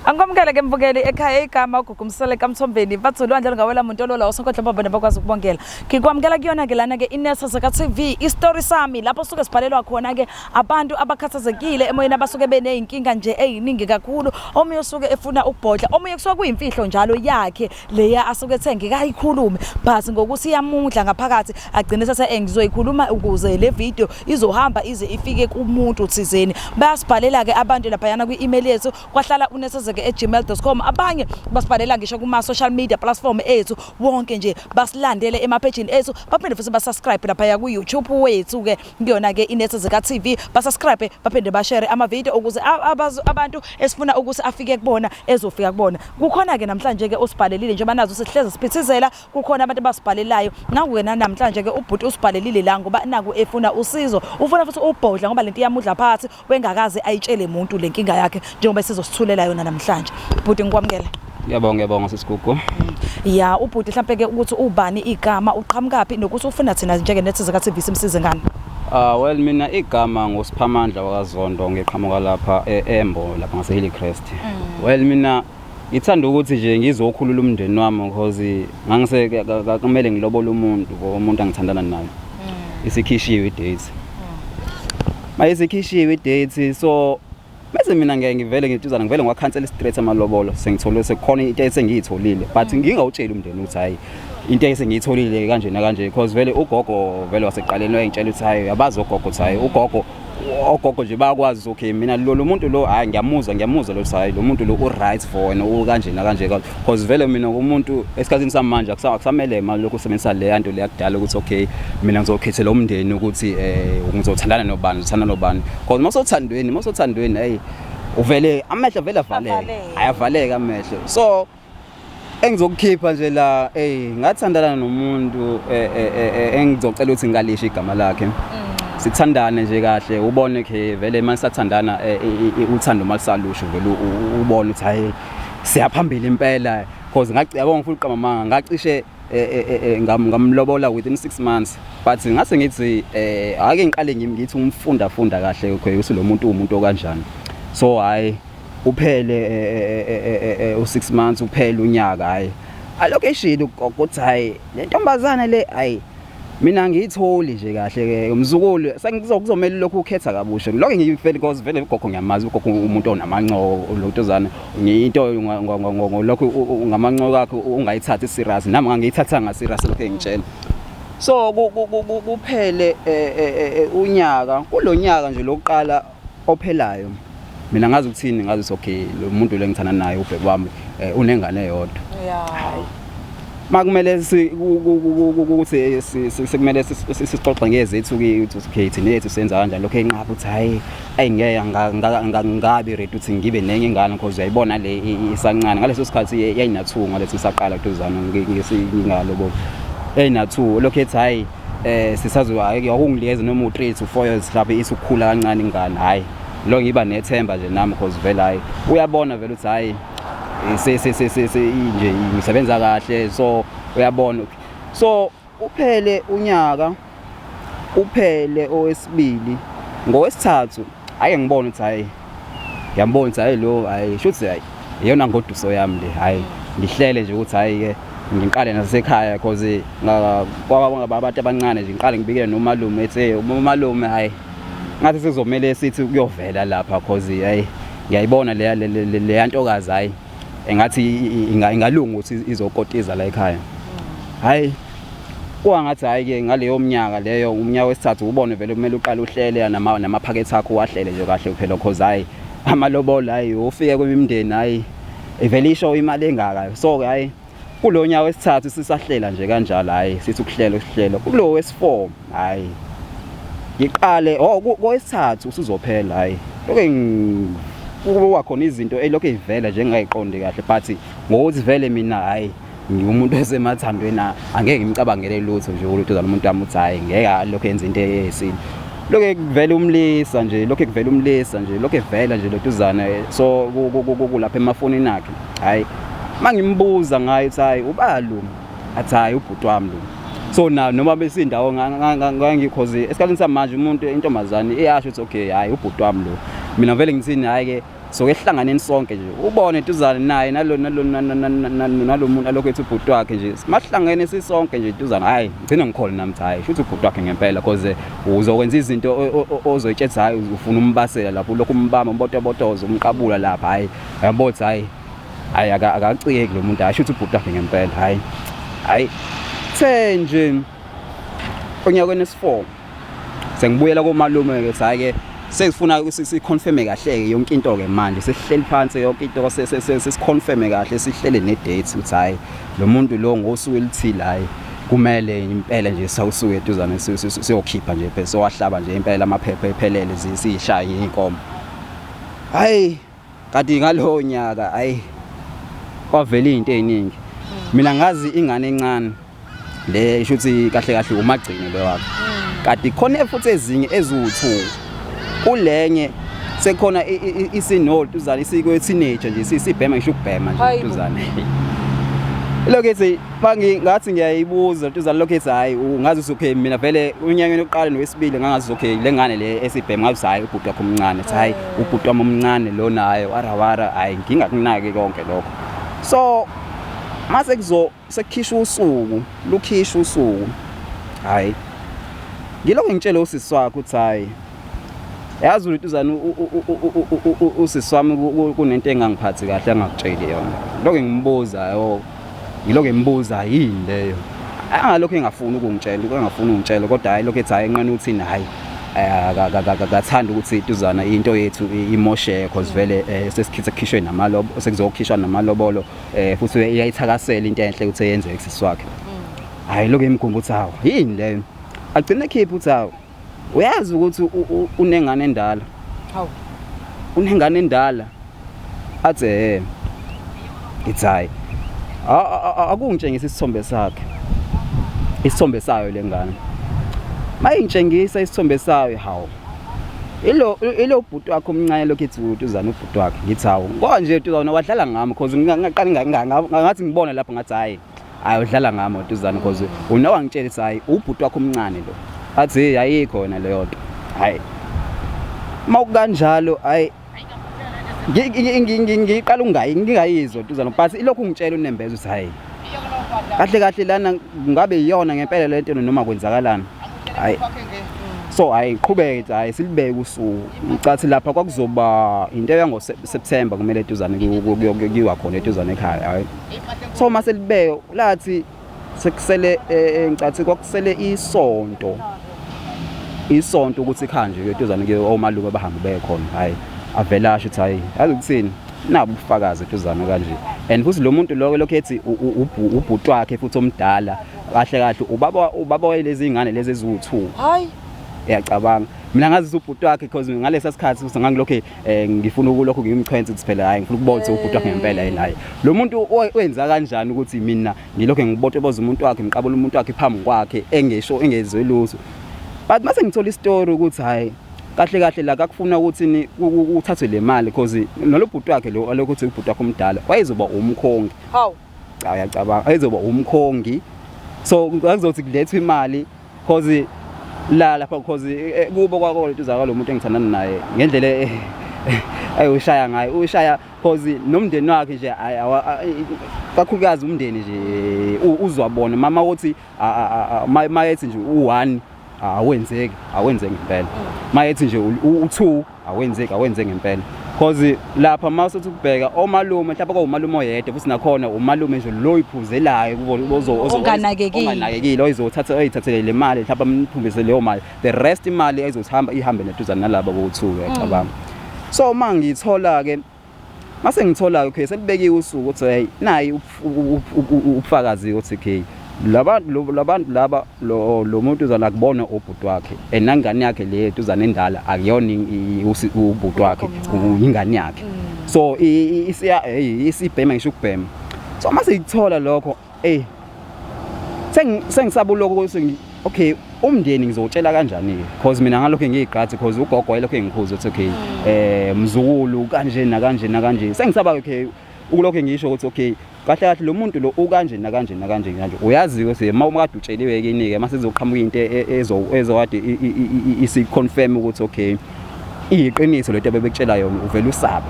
Angikwamukele ke mbukeli ekhaya, igama uGugu Msele kaMthombeni, bathi ulwandle lungawela muntu olola osonkodla babona bakwazi ukubongela. Ngikwamukela kuyona ke lana ke iNetha TV, istory sami, lapho suke sibhalelwa khona ke abantu abakhathazekile emoyeni, abasuke beneyinkinga nje eziningi kakhulu. Omunye usuke efuna ukubhodla, omunye kusuke kuyimfihlo njalo yakhe leya asuke ethe ngikayikhulume, but ngokuthi iyamudla ngaphakathi agcine sese ngizoyikhuluma ukuze le video izohamba ize ifike kumuntu thizeni. Bayasibhalela ke abantu laphayana kwi-email yethu kwahlala unethezeke@gmail.com, abanye basibhalela ngisho kuma-social media platform ethu wonke nje, basilandele emaphejini ethu, baphinde futhi basubscribe laphaya ku-YouTube wethu-ke, kuyona-ke iNethezeka TV, basubscribe baphinde bashare amavidiyo ukuze abantu esifuna ukuthi afike kubona ezofika kubona. Kukhona-ke namhlanje-ke usibhalelile, njengoba nazo sihlezi siphithizela, kukhona abantu abasibhalelayo. Naku-ke nanamhlanje-ke ubhuti usibhalelile la ngoba naku efuna usizo, ufuna futhi ubhodla ngoba lento iyamudla phakathi, wengakaze ayitshele muntu le nkinga yakhe njengoba esizosithulela yona namhlanje. Bhuti, ngikwamukela. Ngiyabonga, ngiyabonga sisigugu. Ya, ubhuti mhlampe ke ukuthi ubani igama, uqhamukaphi, nokuthi ufuna thina njengeNethezeka TV simsize ngani? Ah, well, mina igama nguSiphamandla wakaZondo, ngiqhamuka lapha e-Embo, lapha ngase Hillcrest. Well, mina ngithanda ukuthi nje ngizokhulula umndeni wami because ngangise kumele ngilobole umuntu, umuntu angithandana naye. Isikhishiwe idate. Mayisikhishiwe idate, so bese mina ngeke ngivele ngituzana, ngivele ngiwakhansela straight amalobolo, sengithole sekukhona into esengiyitholile, but ngingawutsheli umndeni ukuthi hayi, into esengiyitholile kanje nakanje, because vele ugogo vele wasekuqaleni wayengitshela ukuthi hayi, yabazi ogogo, ukuthi hayi, ugogo, ogogo nje bayakwazi, okay, mina lo muntu lo, hayi, ngiyamuzwa, ngiyamuzwa lo, hayi, lo muntu lo u right for wena, ukanje nakanje, because vele mina umuntu esikhathini samanje akusamele manje lokhu usebenzisa le nto le yakudala ukuthi okay, mina ngizokhethela umndeni ukuthi ngizothandana nobani, ngizothandana nobani, because mawusothandweni, mawusothandweni, hey, uvele amehlo vele avaleke. Avaleke. Ayavaleka amehlo. So engizokukhipha nje la, hey, ngathandana nomuntu engizocela ukuthi ngingalisho igama lakhe. Sithandane nje kahle, ubone ke vele masathandana, uthando malisalusho, vele ubone ukuthi hayi, siyaphambili impela, because ngacabanga futhi uqamba manga, ngacishe ngamlobola within 6 months, but ngase ngithi ake ngiqale ngithi umfunda funda kahle, okay, ukuthi lo muntu umuntu okanjani. So hayi, uphele u6 months, uphele unyaka, hayi, alokho eshilo ugogo ukuthi hayi, le ntombazane le, hayi, mina ngiyitholi nje kahle ke umzukulu, sengizokuzomela lokhu ukhetha kabusha lokho ngiyifele, because vele ugogo ngiyamazi, ugogo umuntu onamancoko lotozana, ngiyinto ngolokhu ngamancoko akhe ungayithathi serious, nami ngangiyithathanga serious lokho engitshela. So kuphele unyaka, kulonyaka nje lokuqala ophelayo, mina ngazi ukuthini, ngazi ukuthi okay, lo muntu le ngithanda naye, ubheki wami, unengane eyodwa. Makumele ukuthi sekumele sixoxe ngezethu ke, ukuthi okay, thina yethu senza kanjani, lokho enqaba ukuthi hayi, ayingeke ngabi ready ukuthi ngibe nenye ingane, because uyayibona le isancane. Ngaleso sikhathi yayina-2, ngaleso isaqala kutuzana ngingalobo, yayina-2, lokho ethi hayi, sisazo akunginikeza noma u3 to 4 years mhlawumbe isukhula kancane ingane. Hayi, lo ngiba nethemba nje nami, because vele hayi, uyabona vele ukuthi hayi, se se se se nje ngisebenza kahle, so uyabona. So uphele unyaka, uphele owesibili, ngowesithathu ake ngibone ukuthi hayi, ngiyambona ukuthi hayi, lo, hayi, shuthi hayi, iyona ngoduso yami le. Hayi, ngihlele nje ukuthi hayi ke, ngiqale nasekhaya, because kwaba abantu abancane nje, ngiqale ngibikele nomalume, ethi umalume, hayi, ngathi sizomele sithi kuyovela lapha, cause hayi, ngiyayibona leya leya ntokazi, hayi, engathi ingalunga ukuthi izokotiza la ekhaya. Hayi, kwangathi hayi ke, ngaleyo minyaka leyo, umnyaka wesithathu, ubone vele kumele uqale uhlele namaphakethe akho, wahlele nje kahle phela, cause hayi, amalobolo, hayi, ufike kwimindeni, hayi, ivele isho imali engaka. So hayi, kulo nyaka wesithathu sisahlela nje kanjalo, hayi, sithi ukuhlela ukuhlela, kulo wesi4, hayi, ngiqale, oh, kowesithathu usuzophela, hayi, lokho kuba khona izinto elokhu ivela nje engingayiqondi kahle, but ngokuthi vele mina, hayi, ngiwumuntu osemathandweni, angeke ngimcabangele lutho nje ulutho umuntu wami, uthi hayi, ngeke lokho yenza into eyesile, lokho kuvela umlisa nje, lokho kuvela umlisa nje, lokho evela nje lotuzana. So kulapha emafonini akhe, hayi, mangimbuza ngayo uthi hayi, ubalo athi hayi, ubhuti wami lo. So na noma besindawo ngangikhoze esikhathini samanje, umuntu intombazane iyasho ukuthi okay, hayi, ubhuti wami lo, mina vele ngithini, hayi ke. So ehlanganeni sonke nje ubone duzane naye nalo nalo nalo muntu alokho ethi ubhuti wakhe nje masihlangene sisonke nje duzane, hayi ngigcina ngikhona nami ukuthi hayi shuthi ubhuti wakhe ngempela, cause uzokwenza izinto ozoyitshetha, hayi ufuna umbasela lapho lokhu umbamba umbotobotozo umqabula lapha, hayi yabo ukuthi hayi hayi akacikeki lo muntu, hayi shuthi ubhuti wakhe ngempela, hayi hayi the nje onyakweni esi-4 sengibuyela komalume ke, hayi ke sengifuna siconfirme kahle ke yonke into ke manje, sesihleli phansi yonke into sesiconfirme kahle, sihlele ne date ukuthi hayi lo muntu lo ngosuku elithile, hayi kumele impela nje sawusuke eduzane siyokhipha nje phela sowahlaba nje impela amaphepha ephelele siyishaye inkomo. Hayi kanti ngalowo nyaka hayi kwavela izinto eziningi. Mina ngazi ingane encane le isho ukuthi kahle kahle umagcino lo wakhe, kanti khona futhi ezinye eziwu2 kulenye sekhona isinoltuzana isikwe teenager nje sisibhema ngisho ukubhema nje tuzana. Lokho ethi mangi ngathi ngiyayibuza tuzana, lokho ethi hayi ungazi ukuthi okay mina vele unyakeni oqala nowesibili ngangazi okay le ngane le esibhema ngazi hayi ubhuti wakho omncane, ethi hayi ubhuti wami omncane lo naye wara wara, hayi ngingakunaki konke lokho. So mase kuzo sekukhishwa usuku, lukhishwa usuku, hayi ngilokho ngitshele usisi wakhe ukuthi hayi yazi ulutuzana usisi wami kunento engangiphathi kahle angakutsheli yona, lokho ngimbuza yo ngilokho ngimbuza yini leyo, angalokho engafuni ukungitshela, engafuni ukungitshela, kodwa hayi lokho ethi hayi enqena ukuthi hayi akathanda ukuthi ituzana into yethu imosheke, cause vele sesikhithe kukhishwe namalobo, sekuzokhishwa namalobolo, futhi iyayithakasela into enhle ukuthi eyenzeke kusisi wakhe. Hayi lokho imkhumbu ukuthi hawu yini leyo, agcine ekhipha ukuthi hawu uyazi ukuthi unengane endala, Hawu. Unengane endala, athi ngithi hayi akungitshengisa isithombe sakhe, isithombe sayo lengane, mayingitshengisa isithombe sayo, hawu ilo ilo bhuti wakho omncane lokhu ethi utuzana ubhuti wakhe, ngithi hawu ngoba nje utuzana wadlala ngami, cause ngaqala ngathi ngibona lapho ngathi hayi hayi udlala ngami utuzana, cause una wangitshela ukuthi hayi ubhuti wakho omncane lo, athi hey ayikho yona leyo nto, hayi mawukanjalo hayi ngiqala ungayi ngingayizwa tuzana, but ilokhu ngitshela unembeza ukuthi hayi kahle kahle lana ngabe iyona ngempela lento noma kwenzakalani, hayi so hayi qhubeke, hayi silibeke usuku, ngicathi lapha kwakuzoba into yango September kumele eduzane kuyiwa khona eduzane ekhaya, hayi so mase libeke lathi sekusele ngicathi kwakusele isonto ukuthi khanje eduzane ke omalume bahambe beye khona, hayi avela asho ukuthi hayi yazi ukuthini nabo ubufakazi eduzane kanje, and futhi lo muntu lokho lokho ethi ubhuti wakhe futhi omdala kahle kahle ubaba wayelezi ingane lezi eziwu2, Hayi. Uyacabanga mina ngazi ubhuti wakhe, because ngalesa sikhathi futhi ngangilokho ngifuna ukulokho ngimchwenze ukuthi phela hayi ngifuna ukubona ukuthi ubhuti wakhe ngempela yini, hayi lo muntu wenza kanjani ukuthi mina ngilokho ngibotoboza umuntu wakhe, ngiqabula umuntu wakhe phambi kwakhe engesho engezwe lutho. But mase ngithola istory ukuthi hayi kahle kahle la kakufuna ukuthi uthathwe le mali, because nalo bhuti wakhe lo alokhu uthi ubhuti wakhe omdala wayezoba umkhongi. Hawu. Cha uyacabanga ayizoba umkhongi, so akuzothi kulethwe imali cause la lapha cause kubo kwako lento zakalo muntu engithandana naye ngendlela ayoshaya ngayo ushaya, cause nomndeni wakhe nje kakhulukazi umndeni nje uzwabona mama uthi mayethi nje u1 awenzeki awenzeki ngempela, mayethi nje u2 awenzeki awenzeki ngempela, cause lapha mawusethi ukubheka omalume mhlawumbe kwawumalume oyedwa futhi nakhona umalume nje lo iphuzelayo onganakekile, onganakekile oyizothatha oyithathele le mali mhlawumbe amphumbise leyo mali, the rest imali ezohamba ihambe neduzane nalabo bo2, uyacabanga. So mangithola ke mase ngithola okay selibekiwe usuku ukuthi hey nayi ubufakazi ukuthi okay labantu labantu laba lo muntu uzana kubona ubhuti wakhe enangane yakhe le eduzane endala akuyona ubhuti wakhe, ingane yakhe, so isiya hey isibhema ngisho ukubhema. So mase ngithola lokho sengisaba lokho ukuthi okay umndeni ngizowutshela kanjani ke, because mina ngalokho ngiyigqathi because ugogo wayelokho engikhuza ukuthi okay mzukulu kanje nakanje nakanje, sengisaba okay ukulokho ngisho ukuthi okay kahle kahle lo muntu lo ukanje nakanje nakanje kanje, uyazi ukuthi uma kade utsheliwe kini ke mase izoqhamuka into ezokade isiconfirm ukuthi okay iyiqiniso lento bebekutshela yona, uvela usaba.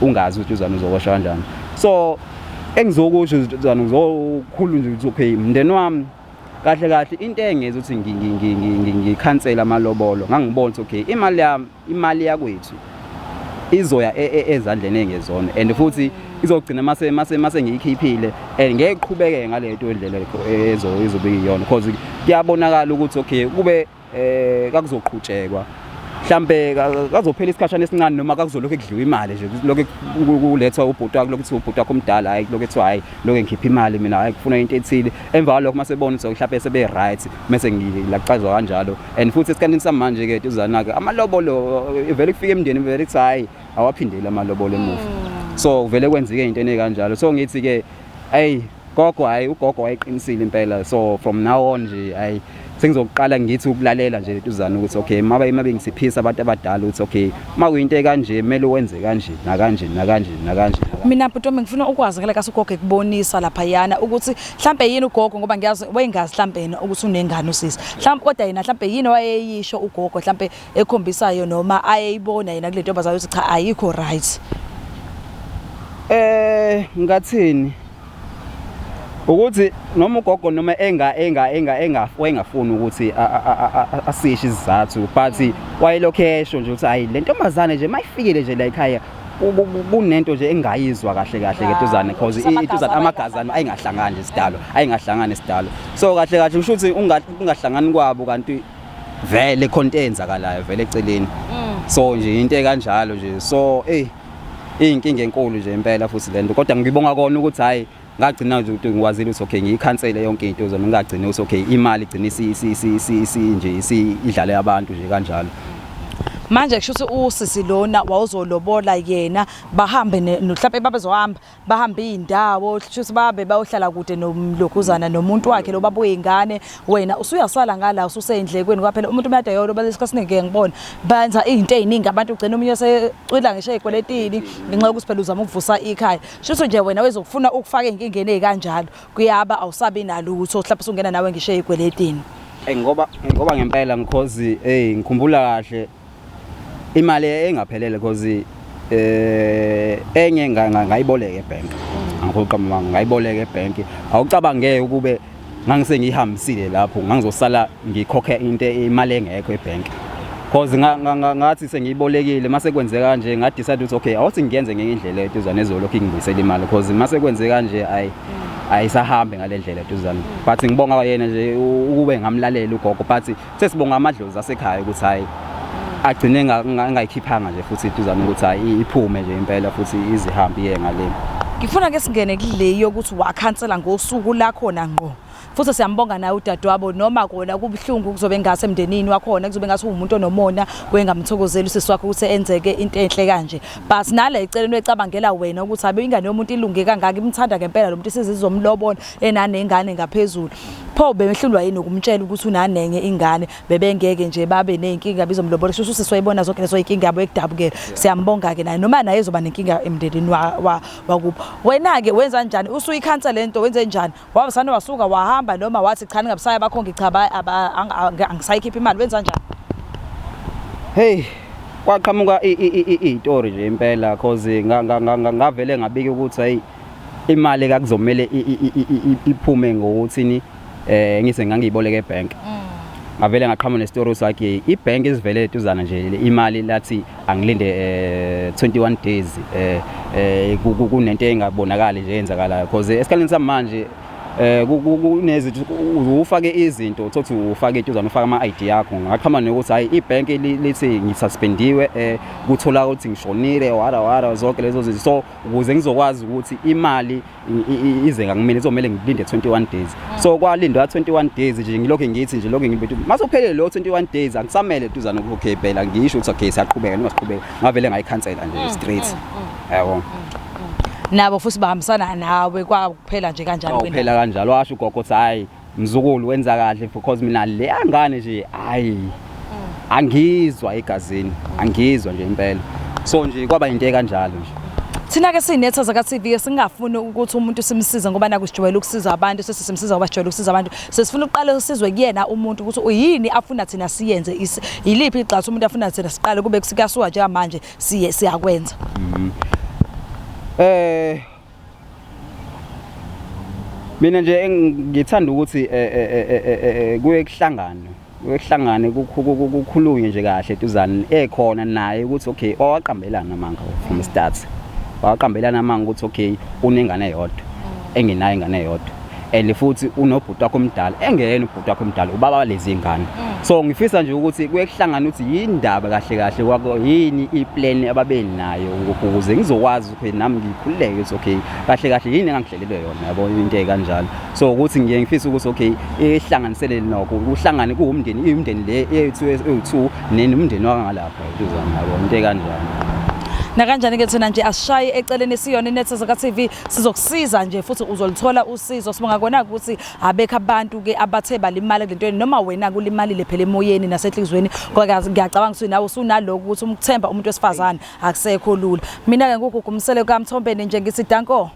Ungazi ukuthi uzana uzowasha kanjani. So engizokusho uzana ngizokhulu nje ukuthi okay, mndeni wami, kahle kahle into engeza ukuthi ngikhansela amalobolo, ngangibona ukuthi okay, imali yami, imali yakwethu izoya ezandleni engezona and futhi izogcina mase ngiyikhiphile and ngeke iqhubeke ngale nto, indlela ezobe iyona, because kuyabonakala ukuthi okay, kube kakuzoqhutshekwa mhlambe kazophela isikhashana esincane noma kakuzolokhu kudliwa imali nje, lokhu kulethwa ubhuti wakho, lokhu kuthiwa ubhuti wakho omdala, hayi, lokhu kuthiwa hayi, lokhu ngikhipha imali mina, hayi, kufuna into ethile. Emva kwalokho mase bona ukuthi mhlawumbe sebe right, mase ngilaqazwa kanjalo. And futhi esikhathini samanje ke tuzana ke amalobolo vele kufika emndeni, vele kuthi hayi, awaphindeli amalobolo emuva. So vele kwenzeke into ekanjalo. So ngithi ke, hey gogo, hayi, ugogo wayeqinisile impela. So from now on nje, hayi, sengizoqala ngithi ukulalela nje tuzana ukuthi okay, mabe ngisiphisa abantu abadala ukuthi okay, makuyinto ekanje kumele wenze kanje nakanje nakanje nakanje. Mina bhuti wami, ngifuna ukwazi ngale kasi ugogo ekubonisa laphayana ukuthi mhlambe yini ugogo, ngoba ngiyazi wayengazi mhlambe yena ukuthi unengane usisi mhlambe, kodwa yena mhlambe yini wayeyisho ugogo, mhlambe ekhombisayo noma ayeyibona yena kule ntombazane ukuthi cha, ayikho right? Ngathini ukuthi noma ugogo noma enga enga enga enga wayengafuni ukuthi asishe isizathu, but wayelokhu esho nje ukuthi hayi, le ntombazane nje mayifikile nje la ekhaya kunento nje engayizwa kahle kahle ke tuzane, because ituzane amagazana ayingahlangani nje sidalo, ayingahlangani sidalo. So kahle kahle kusho ukuthi ungahlangani kwabo kanti vele khona into eyenzakalayo vele eceleni. So nje into ekanjalo nje. So eh iyinkinga enkulu nje impela futhi lento, kodwa ngibonga kona ukuthi hayi, ngagcina nje ukuthi ngikwazile ukuthi okay, ngiyikhansele yonke into zona, ngingagcini ukuthi okay, imali igcine isi nje idlale abantu nje kanjalo. Manje kusho ukuthi usisi lona wawuzolobola yena, bahambe mhlawumbe babezohamba bahambe iy'ndawo, kusho ukuthi babe bayohlala kude nomlokhuzana nomuntu wakhe lo, babuye ingane, wena usuyasala ngala ususey'ndlekweni kwaphela. Umuntu uma ade yolobola, isikhathi esiningi ngike ngibona benza iy'nto ey'ningi abantu, ugcina omunye esecwila ngisho ey'kweletini ngenxa yokuthi phela uzama ukuvusa ikhaya. Sho ukuthi nje wena wezokufuna ukufaka ey'nkingeni ey'kanjalo, kuyaba awusabi nalutho, mhlawumbe usungena nawe ngisho ey'kweletini. Ngoba ngempela, because hey, ngikhumbula kahle imali engaphelele, because enye ngayiboleka ebank, angikho ngayiboleka ebank. Awucabange ukube ngangise ngihambisile lapho, ngangizosala ngikhokhe into, imali engekho ebank, because ngathi sengiyibolekile. Mase kwenzeka kanje, nga decide ukuthi okay, awuthi ngiyenze ngenye indlela eduzane ezolokhu ingibuyisela imali, because mase kwenzeka kanje, ayi, ayisahambe ngale ndlela eduzane. But ngibonga yena nje ukube ngamlalela ugogo, but sesibonga amadlozi asekhaya ukuthi hayi, agcine engayikhiphanga nje futhi iduzane ukuthi hayi, iphume nje impela futhi izihambe iye ngale. Ngifuna ke singene kule yokuthi wakhansela ngosuku lakhona ngqo. Futhi siyambonga naye udadewabo, noma kona kubuhlungu, kuzobe ngase emndenini wakhona kuzobe ngathi uwumuntu onomona, wengamthokozeli usisi wakho ukuthi enzeke into enhle kanje, but nala eceleni wecabangela wena ukuthi abe ingane yomuntu ilunge kangaka, imthanda ngempela lo muntu, isizizomlobola enanengane ngaphezulu, pho bemehlulwa yini ukumtshela ukuthi unanenye ingane? Bebengeke nje babe ney'nkinga bizomlobola. Shuthi usisi wayibona zonke lezo y'nkinga yabo ekudabukela. Siyambonga-ke naye, noma naye ezoba nenkinga emndenini wakubo. Wena-ke wenza njani usuyikhansela lento? Wenze njani? Wabusane wasuka wahamba noma wathi cha, ningabusaya abakhongi, cha, angisayikhipha imali? Wenza njani? Hey, kwaqhamuka izitori nje impela, cause ngavele ngabika ukuthi hey, imali kakuzomele iphume ngokuthini, ngise ngangiyiboleka ebank. Ngavele ngaqhamuka nesitori sakhe, ibank isivele eduzana nje imali, lathi angilinde 21 days, kunento engabonakali nje eyenzakalayo, because esikhaleni samanje kunezinto ufake izinto, uthothi ufake intuzana, ufake ama-ID yakho. Ngaqhama nokuthi hayi, ibhenki lithi ngisuspendiwe, kuthola ukuthi ngishonile, wara wara, zonke lezo zinto. So ukuze ngizokwazi ukuthi imali ize ngakumina, izomele ngilinde 21 days. So kwalindwa 21 days nje, ngilokhu ngithi nje, lokhu ngibethu masuphelele lo 21 days, angisamele duzane ukuthi okay, phela ngisho ukuthi okay, siyaqhubeka noma siqhubeka. Ngavele ngayikhansela nje straight, yabo. Nabo futhi bahambisana nawe, kwakuphela nje kanjalo kwendaba? Phela kanjalo. Washo ugogo ukuthi hayi mzukulu, wenza kahle, because mina le angane nje, hayi, angizwa egazini, angizwa nje impela. So nje kwaba into ekanjalo nje. Thina-ke siyinetha zaka-TV singafuni ukuthi umuntu simsize ngoba naku sijwayele ukusiza abantu, sesisimsiza ngoba sijwayele ukusiza abantu. Sesifuna ukuqale sizwe kuyena umuntu ukuthi uyini afuna thina siyenze, yiliphi igxathu umuntu afuna thina siqale kube kuyasuka njengamanje siye siyakwenza. Mina nje ngithanda ukuthi kuye kuhlangane, kuye kuhlangane kukhulunywe nje kahle duzane ekhona naye ukuthi okay, wawaqambelana amanga from start, wawaqambelana amanga ukuthi okay, unengane eyodwa, engenayo ingane eyodwa, and futhi unobhuti wakho omdala, engeyena ubhuti wakho omdala, ubaba walezi ngane. So ngifisa nje ukuthi kuye kuhlangana ukuthi yindaba kahle kahle kwakho, yini iplan ababenayo, ukuze ngizokwazi ukuthi nami ngikhululeke ukuthi okay, kahle kahle yini engangihlelelwe yona, yabo, into ekanjalo. So ukuthi ngiye ngifisa ukuthi okay, ihlanganisele nokho kuhlangane kuwumndeni, imndeni le yethu ewu2 nenomndeni wangalapha eduzane, yabo, into ekanjalo. Nakanjani ke, thina nje asishaye eceleni, siyona iNetha ka TV, sizokusiza nje futhi uzolithola usizo. Sibonga kona ukuthi abekho abantu ke abathe balimala kulentweni, noma wena kulimalile phela emoyeni nasenhlizweni, ngoba ngiyacabanga ukuthi nawe usunalokho ukuthi umthemba umuntu wesifazane akusekho lula. Mina ke nguGugu Msele kaMthombeni nje, ngithi danko.